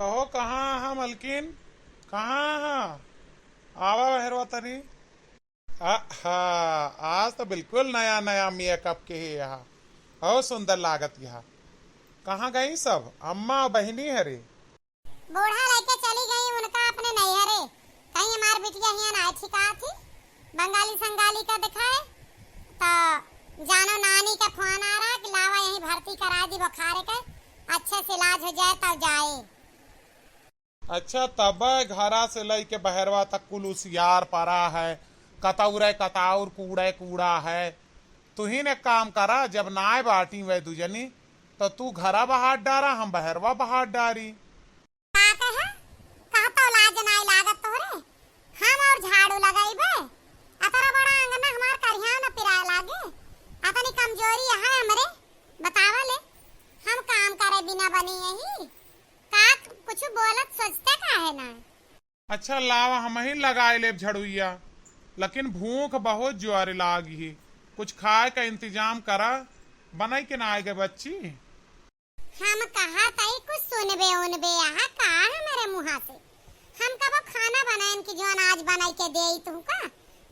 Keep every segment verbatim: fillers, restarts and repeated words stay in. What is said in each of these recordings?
कहो, कहाँ हा मलकिन? कहाँ हा? आवा बहरवा तनी। आहा, आज तो बिल्कुल नया नया मेकअप के ही यहाँ। बहुत सुंदर लागत यहाँ। कहाँ गई सब? अम्मा और बहिनी हरे? बूढ़ा लइके चली गई उनका अपने नैहरे। कहीं हमार बिटिया हियां ना ठिकात ही, बंगाली संगाली का दिखाए। तो जानो नानी का फोन आ रहा कि लावा यहीं भर्ती करा दी बुखारे के, अच्छे से इलाज हो जाए तब जाए। अच्छा, तब घरा से लइके बहरवा तक कुल उसियार परा है, कतौरे कताउर कूड़े कूड़ा है। तुहिन एक काम करा, जब नाय बाटी वह दुजनी, तो तू घरा बहार डारा, हम बहरवा बहार डारी। का कहे? कहतो लाज नाय लागत तोहरे? हम और झाड़ू लगइबे? अतरा बड़ा अंगना हमार करिहा न पिराए लागे। अतनी कमजोरी है हमरे, बतावा ले। हम काम करे बिना बनी यही? का कुछ बोलत सोचते काहे ना? अच्छा लावा, हमही लगाए लेब झड़ुइया, लेकिन भूख बहुत जोरे लागी ही। कुछ खाए का इंतजाम करा, बनाई के ना आए गए बच्ची। हम कहा तई कुछ सुनबे उनबे यहाँ का हमरे मुँहा से? हम कबो खाना बनाएन कि जौन आज बनाई के देई तुहका?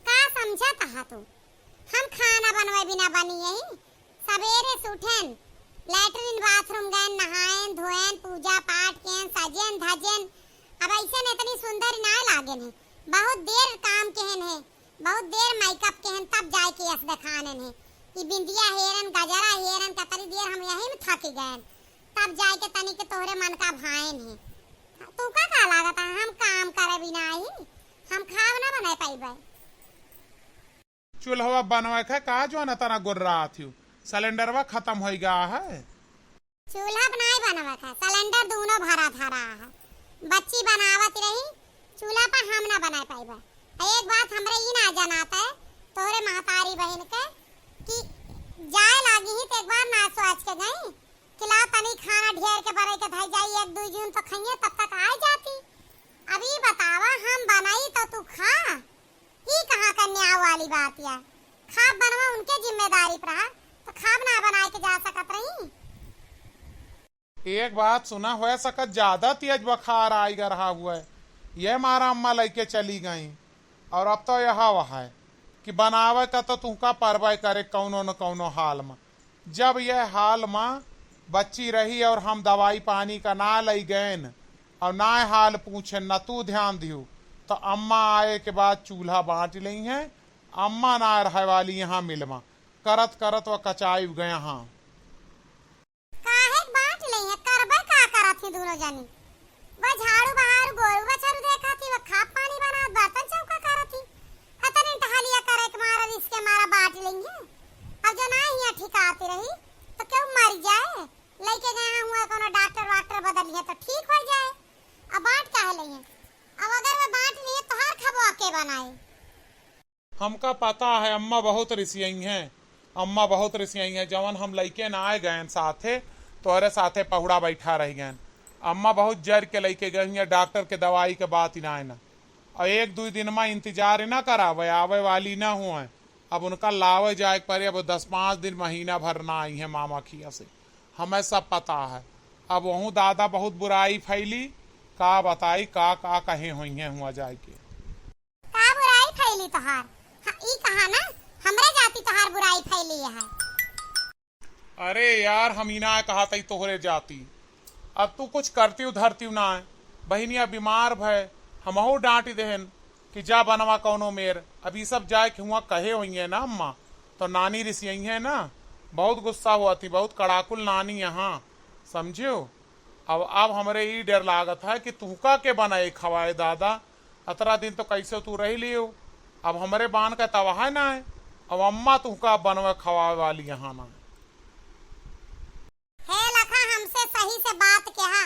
का समझत हा तू? हम खाना बनवे बिना बनी यही? सबेरे से उठेन, लैट्रिन बाथरूम गएन, नहाएन धोएन, पूजा पाठ केन, सजेन धजेन। अब ऐसे न इतनी सुंदर ना लागेन है। बहुत देर काम केहन है, बहुत देर मेकअप केहन, तब जाए के यस देखानेन है। ई बिंदिया हेरन, गजरा हेरन, कतरी देर हम यही में थक गएन, तब जाए के तनी के तोहरे मन का भाएन है। तू का, का लागत है, हम काम करे बिना आई, हम खाब ना बनाए पाइबे। चूल्हवा बनवे के का जौन तना गुर्रात हियो? सिलेंडरवा खतम होई गा है। चूल्हा बनाए बनवे के, सिलेंडर दूनो भरा धरा है। बच्ची बनावत रही, चूल्हा पर हम ना बनाए पाइबे। आ एक बात हमरे ई ना जनात है, तोहरे महतारी बहिन के, कि जाए लागी ही तो एक बार ना सोच के गई कि ला तनी खाना ढेर के बरे के धई जाई, एक दुई जून तो खइये, तब तक आए जाती। अब ई बतावा, हम बनाई तो तू खा, ई कहाँ का न्याय वाली बात या? खाब बनवा उनके जिम्मेदारी पर रहा, तो खाब ना बनाए के जा सकत रही? एक बात सुना, होए सकत ज्यादा तेज बुखार आइगा रहा हुए, ये मारा अम्मा लइके चली गई। और अब तो यह वह है कि बनावे का तो तुहका परबे करे कौनो न कौनो हाल में। जब यह हाल मा बच्ची रही और हम दवाई पानी का ना लई गएन और ना हाल पूछेन, न तू ध्यान दियो, तो अम्मा आए के बाद चूल्हा बाँट लेइहैं। अम्मा ना रहे वाली यहाँ मिलमा, करत करत वह कचाई गया हाँ। काहे बाँट लेइहैं, करबे का करत ही दूनो जनी? वह झाड़ू बहारू, गोरू बछरू देखत ही, वह खाब पानी बनात, बर्तन चौका करत ही। हतने टहलिया करे के मारा, रिस के मारा बाँट लेइहैं। अब जो ना हियाँ ठिकाती रही, तो केहू मर जाए, लइके गए हैं हुआ कोनो डॉक्टर वाक्टर बदलिहैं तो ठीक हो जाए। अब बाँट काहे लेइहैं? अब अगर वह बाँट लेइहैं, तोहार खबवा के बनाए? हमका पता है, अम्मा बहुत रिसियइहैं, अम्मा बहुत रिसियइहैं। जवन हम लइके ना आए गएन साथे, तोहरे साथे पहुड़ा बैठा रह गएन। अम्मा बहुत जर के लइके गई हैं, डॉक्टर के दवाई के बात ही ना है ना। और एक दुई दिन मा इंतजार ना करावे, आवे वाली ना हुए। अब उनका लावे जाए के परे, अब दस पाँच दिन, महीना भर ना आइहैं मामा खिया से, हमें सब पता है। अब वहूँ दादा बहुत बुराई फैली, का बताई, का का कहे होइहैं हुआ जाए के। का बुराई फैली तोहार? हाँ, ई कहा ना, हमरे जाति तोहार बुराई फैली है। अरे यार, हम ई ना कहत हई तोहरे जाति। अब तू कुछ करतिउ धरतिउ ना है। बहिनिया बीमार भय, हमहू डाँटि देहेन कि जा बनवा कौनो मेर। अब ई सब जाए के हुआ कहे होइहैं ना अम्मा, तो नानी रिसियइहैं ना, बहुत गुस्सा होत ही, बहुत कड़ाकुल नानी यहाँ, समझियो। अब, अब हमरे ई डर लागत है कि तुहका के बनाए खवाए दादा, अतरा दिन तो कैसे तू रह लियो, अब हमरे बान का तवाह ना है, अब अम्मा तुहका बनवे खवावे वाली यहाँ ना है। हे लखा, हमसे सही से बात कहा,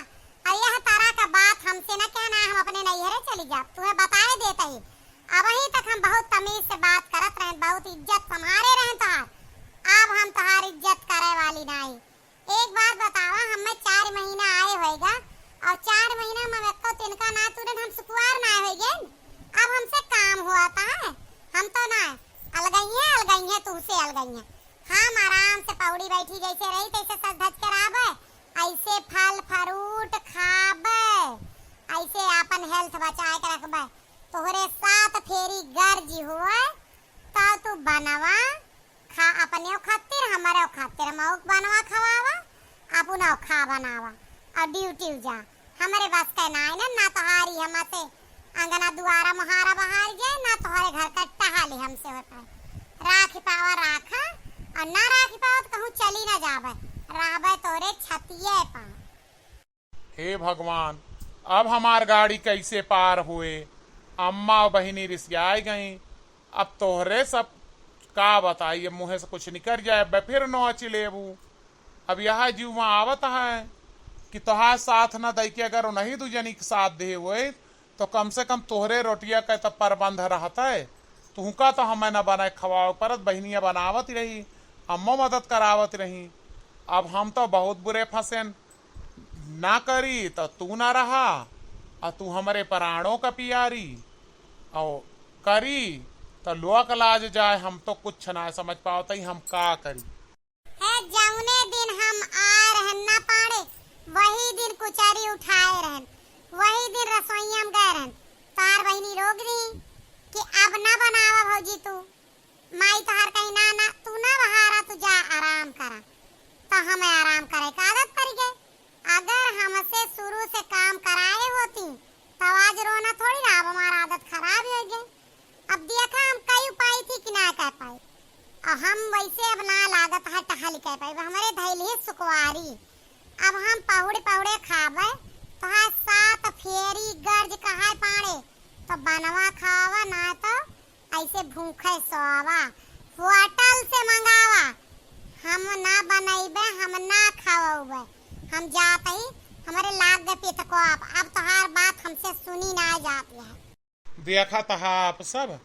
और यह तरह का बात हमसे न कहना, हम अपने नैहरे चली जाब, तुहे बताए देत ही। अबहीं तक हम बहुत तमीज से बात करत रहेन, बहुत इज्जत सम्हारे रहेन तोहार, अब हम तोहार इज्जत करे वाली नाई। एक बात बतावा, हमें चार महीना आए होएगा और चार महीना में एको तिनका ना तुरन हम सुकुवार ना हो गए। अब हमसे काम हुआ था, हम तो ना अलगइये, अलगइये, तुमसे अलगइये। हम आराम से पौड़ी बैठी जैसे रही तैसे सज धज के रहबे। ऐसे फल फ्रूट, health बचाए के रखबे। तोहरे सात फेरी गर्ज होए, तब तू बनवा खा, अपनेउ खातिर, हमरेउ खातिर, हमहू के बनवा खवावा, अपनउ खा बनावा, और duty जा। हमरे बस के नाई ना, ना तोहारी हमसे अंगना दुआरा मोहारा बहार जाए, ना तोहरे घर का टहाली हमसे हो पाए। राखी पावा राखा, और ना राखी पावा तो कहूँ चली ना जाबे, रहबे तोरे छतिये पा। हे भगवान, अब हमार गाड़ी कैसे पार होए? अम्मा और बहिनी रिसियाए गई। अब तोहरे सब का बताई, अब मुँहे से कुछ निकर जाए, अब फिर नोच लेबू। अब यह जुआ आवत है कि तोहार साथ न दई के अगर उन्हीं दू जनी के साथ दे होए, तो कम से कम तोहरे रोटिया के तो प्रबंध रहत है। तुहका तो हमें न बनाए खवावे परत, बहिनिया बनावत रही, अम्मो मदद करावत रही। अब हम तो बहुत बुरे फंसेन। ना करी तो तू ना रहा, और तू हमरे प्राणों का पियारी, और करी तो लोक लाज जाए। हम तो कुछ ना समझ पावत ही, हम का करी। है, जौने दिन हम आए रहन ना पाड़े, वही दिन कुचरी उठाए रहन, वही दिन रसोईया में गए रहन। तार बहिनी रोक दी कि अब ना बनावा भौजी तू, माई तोहार कही ना, ना, तू ना बहारा, तू जा आराम करा। तो हमें आराम करे का आदत पड़ गई। अगर हमसे शुरू से काम कराए होती, तो आज रोना थोड़ी रहा, अब हमार आदत खराब हो गई। अब देखा हम कई उपाय थी कि ना कह पाई, और हम वैसे अब ना लागत है टहल कह पाई, हमरे धैल ही सुकवारी। अब हम पहुड़े पहुड़े खाबे, तोहार सात फेरी गर्ज कहाए पाड़े, तो बनवा खावा, ना तो ऐसे भूखे सोवा, होटल से मंगावा। हम ना बनैबे, हम ना खवैबे, हम जात ही, हमरे लाग गए पितको। अब, अब तोहार बात हमसे सुनी ना जात है। देखत हा आप सब,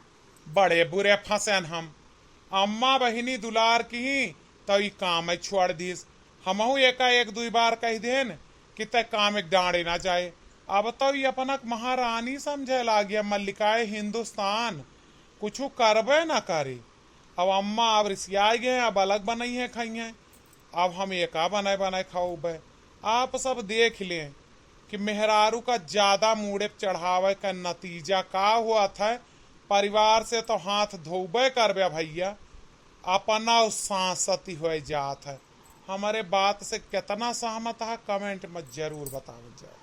बड़े बुरे फंसेन हम। अम्मा बहिनी दुलार की ही तो ई काम छोड़ दीस। हमहू एका एक दुई बार कह देन कि तै काम एक डांडे ना जाए। अब तो ई अपना के महारानी समझे लागिया, मल्लिकाए हिंदुस्तान, कुछु करबे ना करी। अब अम्मा अब रिसियाई गए, अब अलग बनई है, खाई है। अब हम एका बनाए बनाए खाऊबे। आप सब देख लें कि मेहरारू का ज्यादा मूड़े पे चढ़ावे का नतीजा का होत है। परिवार से तो हाथ धोबे करबे भैया, अपना उ सांसती हो जात है। हमारे बात से कितना सहमत है, comment में जरूर बतावल जाए।